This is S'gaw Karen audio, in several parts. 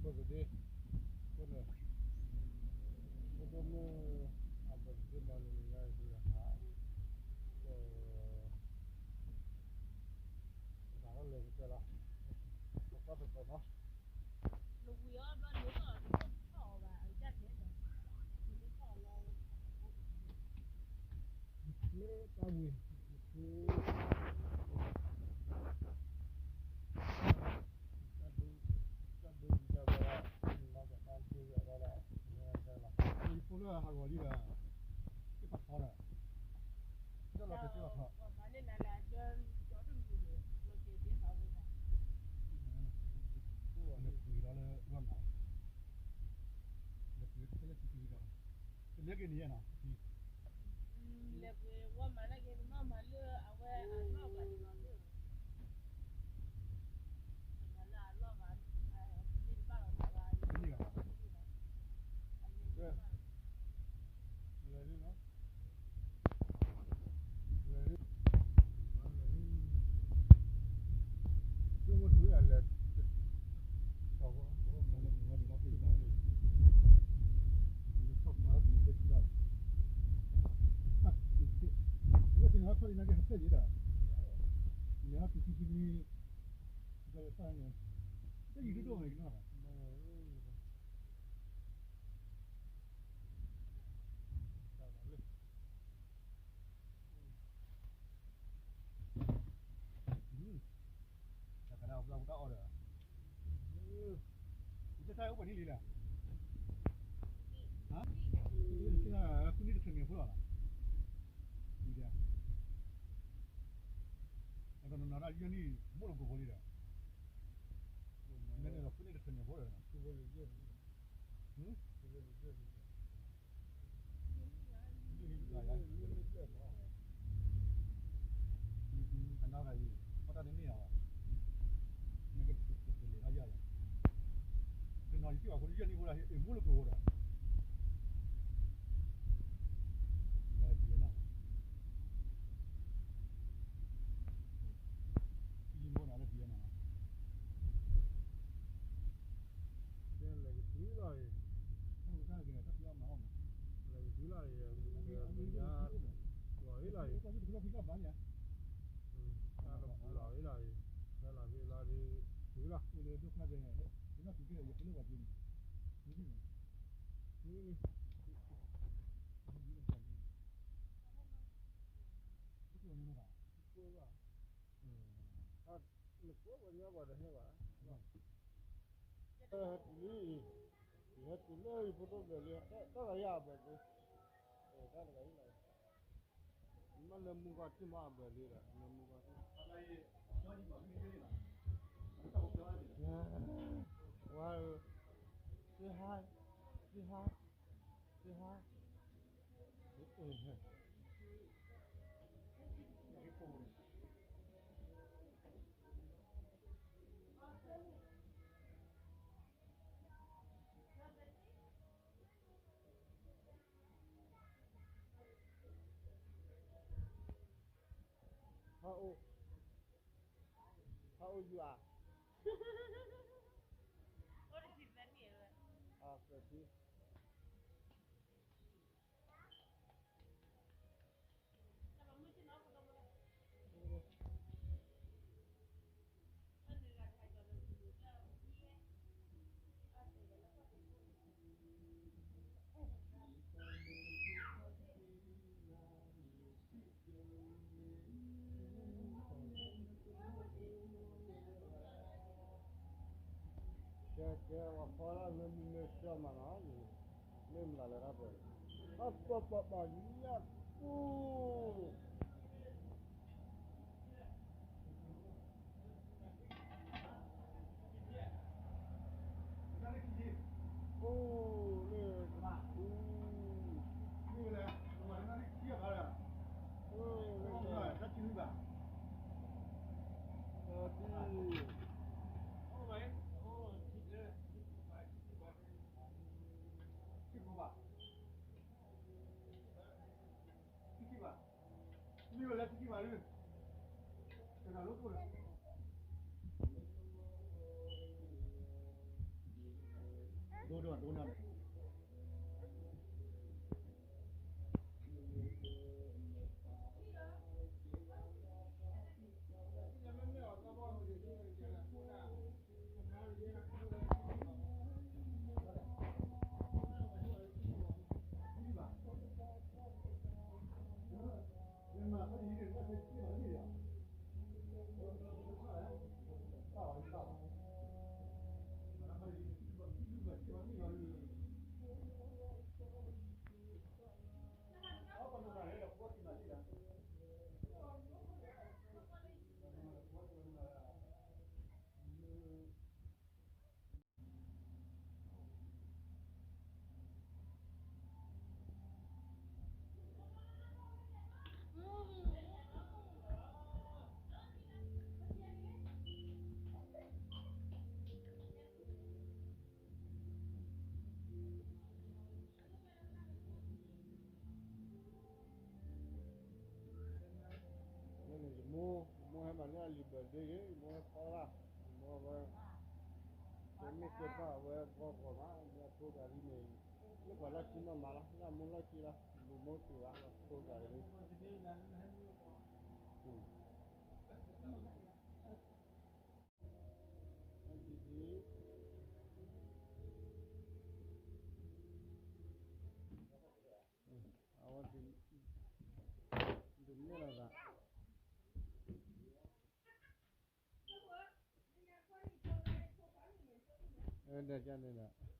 ပကဒ့ ဖိန့ၣ် ဖိဒိၣ်မုၣ် အပကဒ့မၤန့ၣ် နံၤညါအံၤ ယဟး ပကလဲၤကတၢၢ်လီၤ ပကီၢ်တတီၤနီၤ လၢတၢ်ဝံၤ ယဖိလၢဟးဂီၤလံဒီး သ့ၣ်ပာ်ထီဒီး တၢ်လီၤတသ့ပာ်ထီ လဲၤပှ့ၤလီၤလၢဝဲမး လဲၤပှ့ၤခဲလၢာ်ခံခံဒီး တလဲက့ၤန့ၣ်ယဲၢ်နီၤ လဲၤပှ့ၤဝဲမးလၢက့ၤ မ့ၢ်မၤလၢအဝဲအလီၢ်ဘၣ်န့ၣ်လီၤ မၤလၢအလီၢ်ဘၣ် တန့ၢ်ဘၣ်လီၤ တန့ၢ်ဘၣ် လဲၤလံနီၤ လဲၤလံ ကျိမ့ၢ်ထူယၤလဲၤ ဝဲသ့ၣ်န့ၣ်ဟဲထီၣ်လံနာ်က့ဟဲဖျဲၣ်လံဒၣ် လဲၤဟဲတုၤခံဆံနွံ တၢ်ယံၤဒိၣ်ဒိၣ်မးကနီၤ တၢ်ကဒါအီၣ်ပျီပတၢ်အီၣ်ဒီး ယတၢ်အိၣ်ပှဲၤနံၣ်လံလဲၣ် ဟါ ယတၢ်ခုနံၣ်တထၢၣ်န့ၣ်ဖိလီၤလီၤ အတနီၤနီၤဒၣ်ယဲၢ်နံၣ် မိၢ်လၢကိၢ်ဖိလံဒီး မ့ၢ်န့ၣ်ဒီးခုနံၣ်တထၢၣ်န့ၣ်ဖိဒီး အနီၢ်ဂၤအံၤ အတၢ်တန့ၢ်အီၤဘၣ် နကတလဲၤထီၣ်ယၤလီၤ တနီၤယထံၣ်ဘၣ်ဖိလၢယဲၢ်နံၣ်ဖိဒီး အ့ၣ်မူလၢကဝီၤဒီး လၢဒ်ယဲၢ်နီၤ ယံၤမူနီၤလၢဒ်ယဲၢ်နီၤ လဲၤကတုၤလီၤအံၤ တၢ်ကဲတၢ်ဖံးအီၣ်မၤအီၣ်မး လဲၤကတုၤလီၤအံၤ မုၢ်ညါ လီၤအံၤလီၤအံၤ တၢ်ဖံးတကလီၢ်ဖံးကဘၣ်ညါ တၢ်လီၤအံၤလီၤအံၤ တၢ်လီၤဖံးလီၤဒ် တုၤလီၤ အိၣ်လၢဒိၣ်ခါပဲ ဒ်နီၢ်ကံကဲဒီး ယကလၢပှၤက့ၤန့ၣ် မုၢ်န့ၣ် မုၢ်န့ၣ် မုၢ်န့ၣ် ပှၤက့ၤန့ၣ် ပှၤက့ၤန့ၣ်ဘၣ် နကိးပှၤညီပှၤတဟဲဘၣ် ဟဲတုၤလံ ယဟဲတုၤလၢယဖိဒိၣ်ဘျဲၣ်လံ တၢ်တဂၤယၤအဘျဲၣ်လံ တၢ်တဂၤယၤလံ မ့ၢ်လၢမူကီၢ်ထံၣ်မ့ၢ်အဘျဲၣ်လံဒီး လၢမူကီၢ်ထံၣ် ဝါ စ့ဟါ စ့ဟါ စ့ဟါ How old? How old you are? What is it that here? Ah, thirteen. Kê, kê, wa phó la mê mê sơ mà nó, mê mla lê ra bơi. Ơ, pơ, pơ, pơ, nhá, cu. Ô, lê, cu. Ô, lê, cu. Ơ, đi. ယမိၢ်, ယမိၢ်ဟဲမၤန့ၢ်အလံၤ birthday ဂ့ၤ, ယမိၢ်ဟဲဖီလာ်, ယမိၢ်ဝဲ, ယမ့ၢ်ကဲဘၣ်ဝဲဂီၢ်ဂီၢ်မး, ယဖိဂၤလံန့ၣ်, လၢပှၤလီၢ်ခံနီၢ်မးလီၤ, လၢအမိၢ်လီၢ်ခံလီၤ, လူၤမိၢ်တုၤဘၣ်လီၤ, ဖိဂၤလံ, အ, အဝဲဒုးနဲၣ်လီၤသး, အဒၣ်ကန့ၣ်ဒီး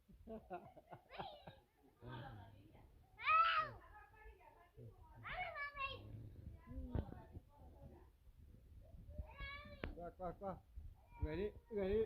ကွၢ်ကွၢ်ကွၢ်, ready ready,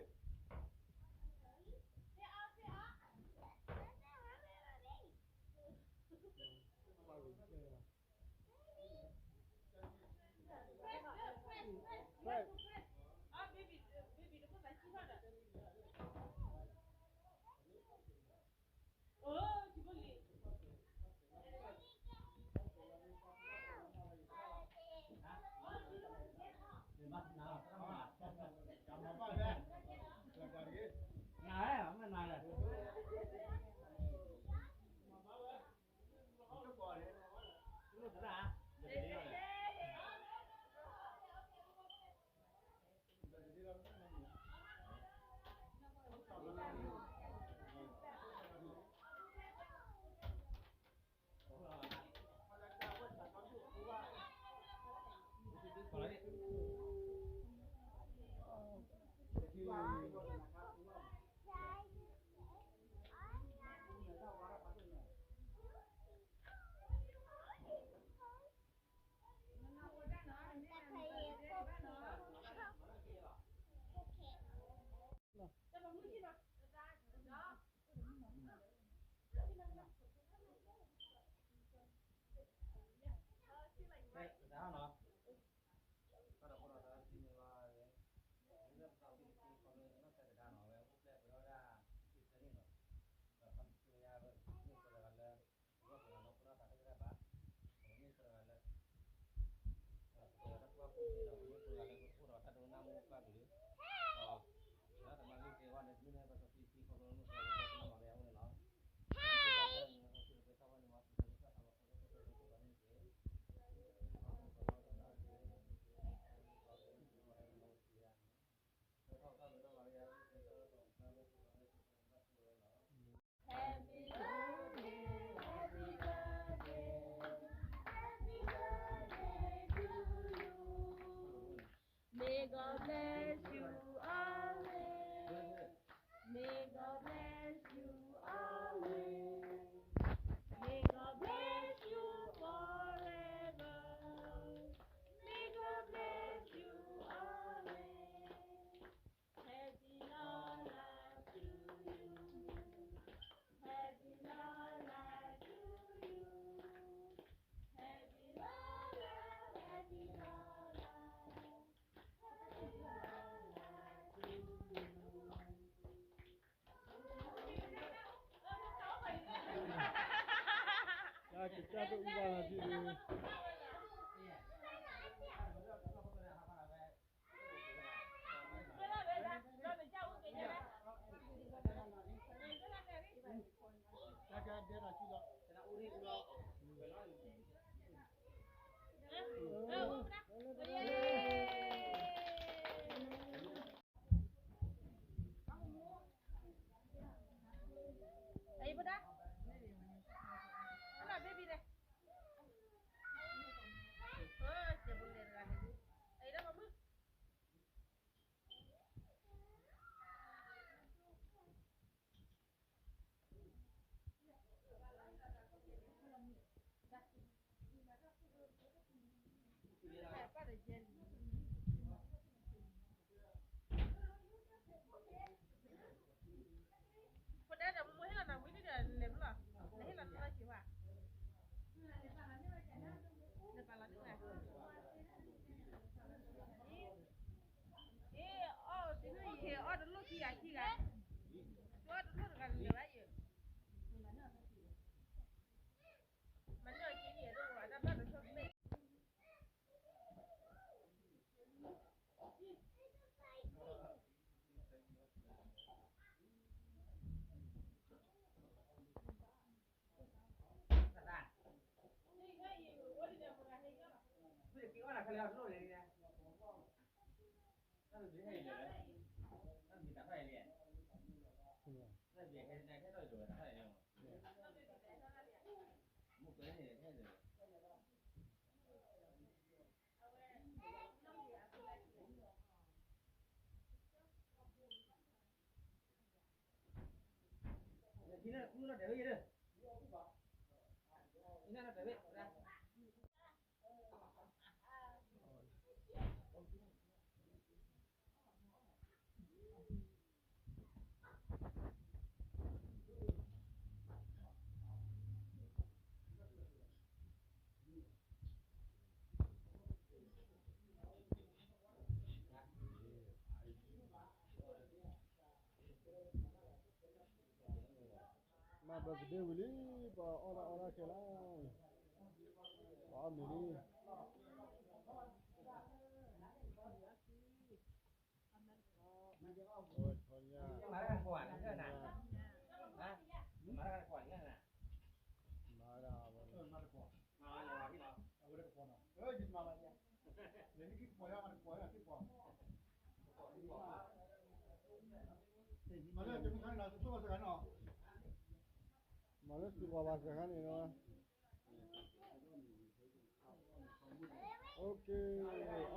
May God bless you always. May God bless you always. May God bless you forever. May God bless you always. Happy long life to you. Happy long life to you. Happy long life, happy long life. Happy long life to you. ကစၢ်တအူဘၣ်လီၤဒ်, ဝဲဒၣ်ဝဲဒၣ် ဒီးပကၢ်အိၣ်က့ၤညါလၢ, ဝဲဒၣ်န့ၣ် ဖိဒါဒီးမိၢ်ဟ့ၣ်လီၤနၤဝံၤန့ၣ် လဲၤမုၢ်လီၤ, နဟ့ၣ်လီၤတလီၢ်က့ၤဝဲ, နပာ်လီၤန့ၢ်ဝဲ, အ့, အီၣ်တလီၢ်ခံဂၤခံဂၤ, အီၣ်တလီၢ်တဂၤလဲၤဝဲယဲ, မၤန့ၢ်အီၤက့ၤယဲဒိၣ်ဝဲ တၢ်ဘၣ်တဆိၣ်မ့ၢ် မၤဘၢၣ်ကဒ့ဝံၤလံ, ပှၤအီၣ်တၢ်အီတၢ်ခဲလၢာ်, ပှၤအီၣ်မ့ၤလံ. မၤတၢ်, မၤတၢ်, မၤတၢ်, မၤလၢသံကွၢ်ဘၣ်စၢၤခါန့ၣ်လီၤ. အ